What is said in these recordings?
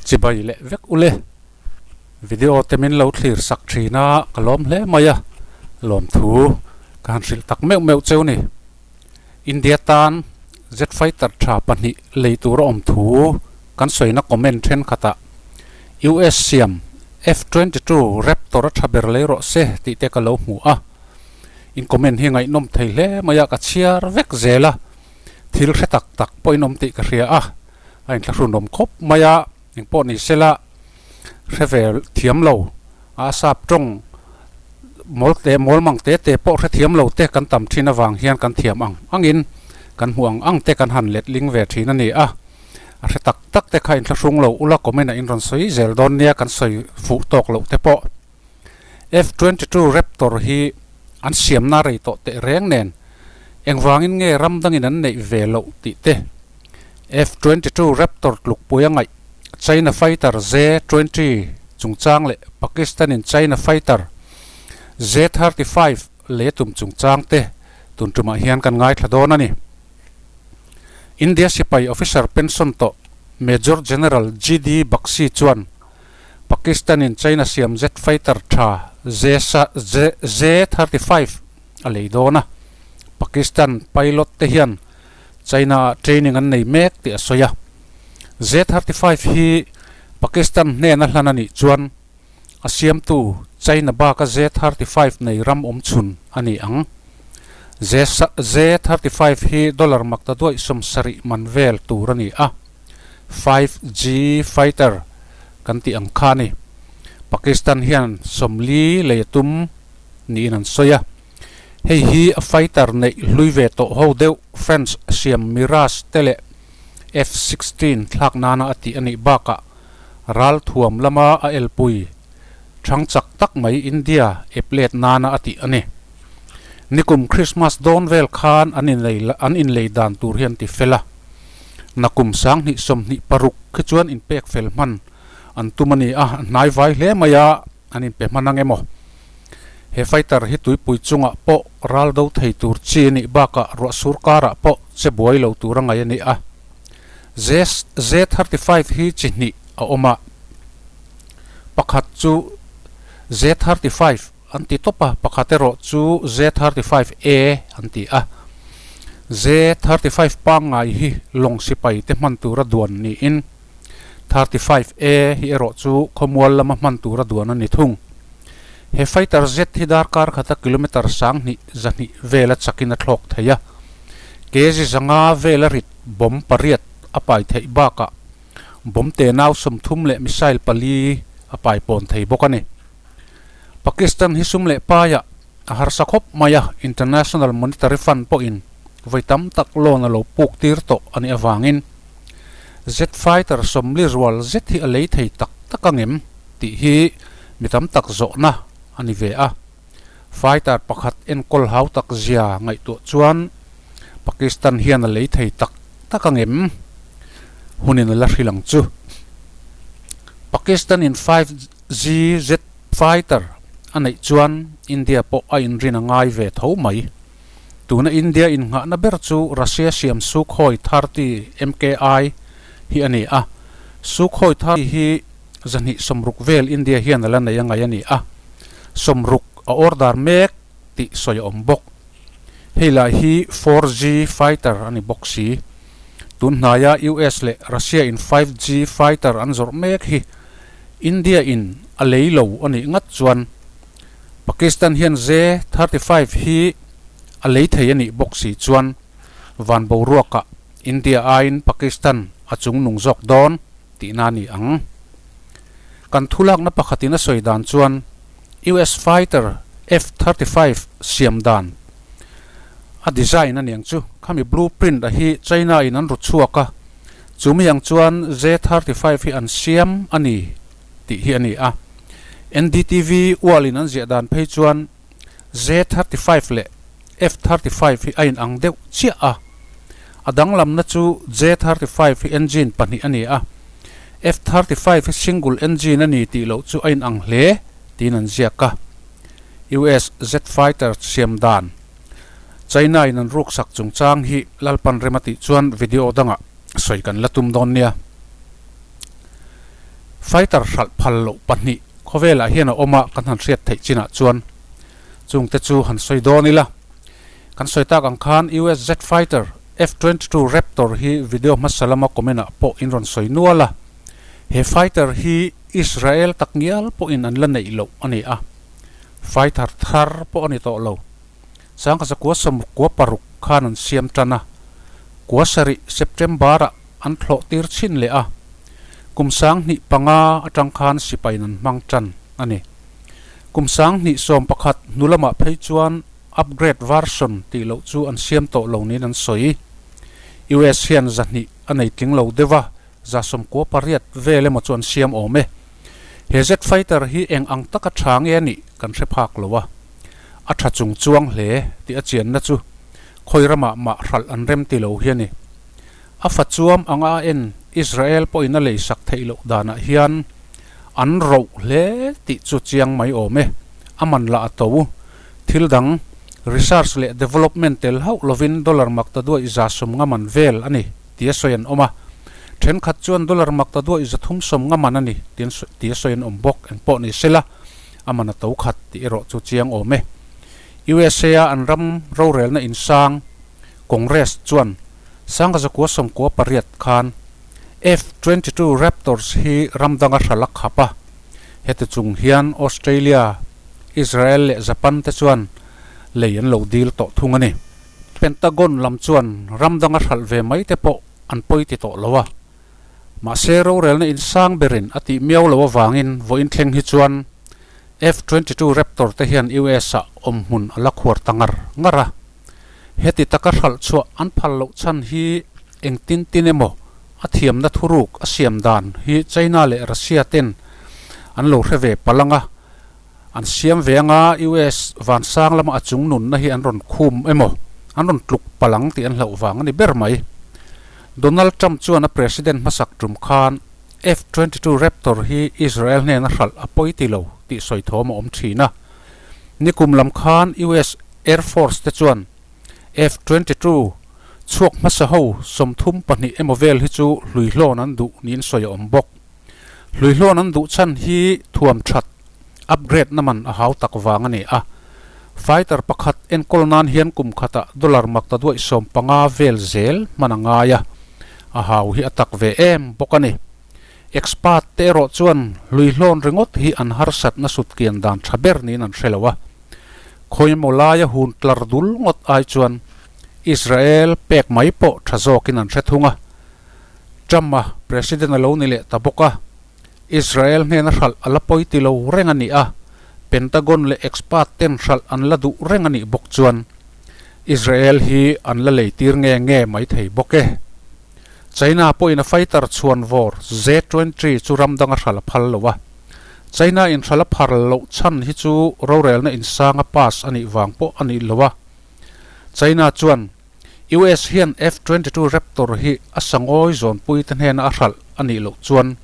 Chibai leh vek ule. Video te min lo thlir sak thin a, ka lawm hle mai a, lawmthu ka han hrilh tak meuh meuh cheu ni. India tan jet fighter tha pahnih lei tur a awm thu kan sawina comment thenkhatah US siam F-22 Raptor a tha ber lei rawh se tih te ka lo hmu a. In comment hi ngaihnawm thei hle mai a, ka chhiar vek zel a, thil hre tak tak pawh in awm tih ka hria a, a inthlahrunawm khawp mai a, engpawh ni sela hre ve thiam lo a sap tawng mawl te mawl mang te te pawh hre thiam lo te kan tam thin avang hian kan thiam ang angin kan hmuh ang ang te kan han let ling ve thin a ni a, a hre tak tak te kha inthlahrung lo ula comment ah in rawn sawi zel dawn nia kan sawi fuh tawk loh te pawh. F-22 Raptor hi an siamna rei tawh teh reng nen engvangin nge ram dangin an neih ve loh tih te, F-22 Raptor tlukpui a ngaih China fighter J-20 chungchang leh Pakistan-in China fighter J-35 lei a tum chungchang te tun tumah hian kan ngaithla dawn a ni. India sipai officer pension tawh Major General GD Bakshi chuan Pakistan-in China siam jet fighter tha J-35 a lei dawn a, Pakistan pilot te hian China-ah training an nei mek tih a sawi a. J-35 hi Pakistan hnena hlan a nih chuan a siamtu China baka J-35 nei ram awm chhun a ni ang. J-35 hi dollar makta duaih 70 man vel tur a ni a. 5G fighter kan tih ang kha a ni. Pakistan hian 40 lei a tum niin an sawi a. Hei hi a fighter neih hlui ve tawh ho deuh French siam Mirage te leh F-16 thlak nana a tih a nih bakah ralthuam lama a elpui thang chak tak mai India ep let nana a tih a ni. Nikum Christmas dawn vel khan an an inlei dan tur hi an ti fel a. Nakum 2026 khi chuan inpek fel hman an tum a ni a, a hnai vai hle mai a, an inpe hman ang emaw? He fighter hi tuipui chungah pawh ral do thei tur chi a nih bakah ruah sur karah pawh che buai lo tur a ngaih a ni a. J-35 hi chi hnih a awm a, pakhat chu J-35 an ti tawp a, pakhat erawh chu J-35A an ti a. J-35 pangngai hi lawng sipai te hman tura duan niin 35A hi erawh chu khawmual lama hman tura duan a ni thung. He fighter jet hi darkar khata kilometre 1000 200 vela chakin a thlawk thei a, kg 500 vela rit bomb pariat a pai theih bakah bomb tenau 30 leh missile pali a pai pawn thei bawk a ni. Pakistan hi sum leh paiah a harsa khawp mai a, International Monetary Fund pawhin vawi tam tak loan a lo puk tir tawh a nih avangin jet fighter 40 rual zet hi a lei thei tak tak ang em tih hi mi tam tak zawhna a ni ve a. Fighter pakhat enkawl hau tak zia ngaihtuah chuan Pakistan hian a lei thei tak tak ang em? Hunin a la hrilh ang chu. Pakistan in 5G jet fighter a neih chuan India pawh a inrin a ngai ve tho mai. Tuna India innghahna ber chu Russia siam Sukhoi 30 MKI hi a ni a. Sukhoi 30 hi 260 vel India hian a la nei a ngai a ni a. 60 a order mek tih sawi a awm bawk. Hei lai hi 4G fighter a ni bawk si. Tun hnaia US leh Russia in 5G fighter an zawrh mek hi India in a lei lo a nih ngat chuan Pakistan hian J-35 hi a lei thei a nih bawk si chuan van boruakah India aiin Pakistan a chungnung zawk dawn tihna a ni ang. Kan thulakna pakhatin a sawi dan chuan US fighter F-35 siam dan a design a niang chu khami blueprint a hi China in an ru chhuak a, chumi ang chuan J-35 hi an siam a ni tih hi a ni a. NDTV ualin an ziah dan phei chuan J-35 leh F-35 hi a inang deuh chiah a. A danglamna chu J-35 hi engine pahnih a ni a, F-35 hi single engine a ni tih loh chu a inang hle tiin an ziak a. US jet fighter siam dan China in an ruksak chungchang hi Lalpan rem a tih chuan video dangah sawi kan la tum dawn nia. Fighter hralh phal loh pahnih khawvelah hian a awm a, kan han hriat theih chinah chuan chungte chu han sawi dawn ila. Kan sawi tak ang khan US Jet Fighter F-22 Raptor hi video hmasa lama comment ah pawh in rawn sawi nual a. He fighter hi Israel tak ngial pawhin an la neih loh a ni a, fighter thar pawh a ni tawh lo. Sangkazakua sawmkua paruk khan an siam tan a, kua sarih September-ah an thlawh tir chhin leh a, kum sanghnih panga atang khan sipain an hmang tan a ni. Kum sanghnih sawm pakhat hnu lamah phei chuan upgrade version tih loh chu an siam tawh lo niin an sawi. US hian zahnih a nei tling lo deuh a, za sawmkua pariat vel emaw chu an siam awm e. He jet fighter hi eng ang taka tha nge a nih kan hre phak lo a, a tha chung chuang hle tih a chianna chu khawi ramah mah hralh an rem ti lo hi a ni. A fa chuam anga a en Israel pawhin a lei sak theih loh danah hian an roh hle tih chu chiang mai awm e. A man lah a to. Thil dang research leh development tel hauh lovin dollar makta duaih za sawm nga man vel a ni. Tia sawi an awm a, thenkhat chuan dollar mak ta duaih zathum sawm nga man a ni tia sawi an awm bawk. Eng pawh ni sela, a man a to khat tih erawh chu chiang awm e. USA a an ram rorelna insang Congress chuan Sangkazakua sawmkua pariat khan F-22 Raptors hi ram danga hral a khap a, heti chung hian Australia, Israel leh Japan te chuan lei an lo dil tawh thung a ni. Pentagon lam chuan ram danga hralh ve mai te pawh an pawi ti tawh lo a. Mahse rorelna in sang berin a tih miau lo avangin vawiin thleng hi chuan F-22 Raptor te hian US ah awm hmun a la khuar ta ngar ngar a. Heti taka hralh chhuah an phal loh chhan hi engtin tin emaw a thiamna thuruk a siam dan hi China leh Russia ten an lo hre ve palh ang a. An siam ve anga US vansang lama a chung nunna hi an rawn khum emaw, an rawn tluk palh ang tih an hlauh vang a ni ber mai. Donald Trump chuan a president hmasak tum khan F-22 Raptor hi Israel hnena hralh a pawi ti lo tih sawi thawm a awm thin a. Nikum lam khan US Air Force te chuan F-22 chhuak hmasa ho 32 emaw vel hi chu hluihlawn an duh niin sawi a awm bawk. Hluihlawn an duh chhan hi thuam that, upgrade na man a hau tak vang a ni a. Fighter pakhat enkawl nan hian kum khatah dollar mak ta duaih 15 vel zel hman a ngai a, a hau hi a tak ve em bawk a ni. Expert te erawh chuan hluihlawn ringawt hi an harsatna sutkian dan tha ber niin an hre lo a. Khawimaw laia hun tlar dul ngawt ai chuan Israel pek mai pawh tha zawkin an hre thung a. Trump-a President a lo ni leh ta bawk a, Israel hnena hralh a la pawi ti lo reng a ni a, Pentagon leh expert ten hralh an la duh reng a nih bawk chuan Israel hi an la lei tir nge nge mai thei bawk e. China pawhin a fighter chhuan vawr Z-23 chu ram danga hralh a phal lo a, China in hralh a phar loh chhan hi chu rorelna insanga pass a nih vang pawh a nih lo a, China chuan US hian F-22 Raptor hi a sangawi zawnpui te hnena a hralh a nih loh chuan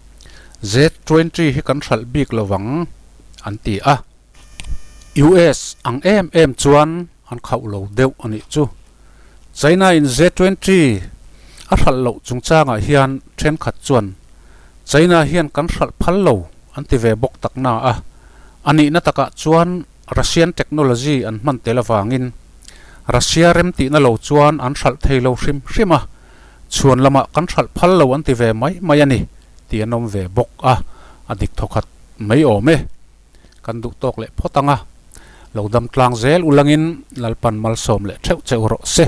Z-20 hi kan hralh bik lo vang, an ti a. US ang em em chuan an khauh lo deuh a nih chu. China in Z-20 a hralh loh chungchangah hian thenkhat chuan China hian kan hralh phal lo an ti ve bawk tak na a, a nihna takah chuan Russian technology an hman tel avangin Russia rem tihna lo chuan an hralh thei lo hrim hrim a, chhuan lamah kan hralh phal lo an ti ve mai mai a ni tih an awm ve bawk a, a dik thawkhat mai awm e. Kan duh tawk leh phawt ang a, lo dam tlang zel ulangin Lalpan malsawm leh theuh cheu rawh se.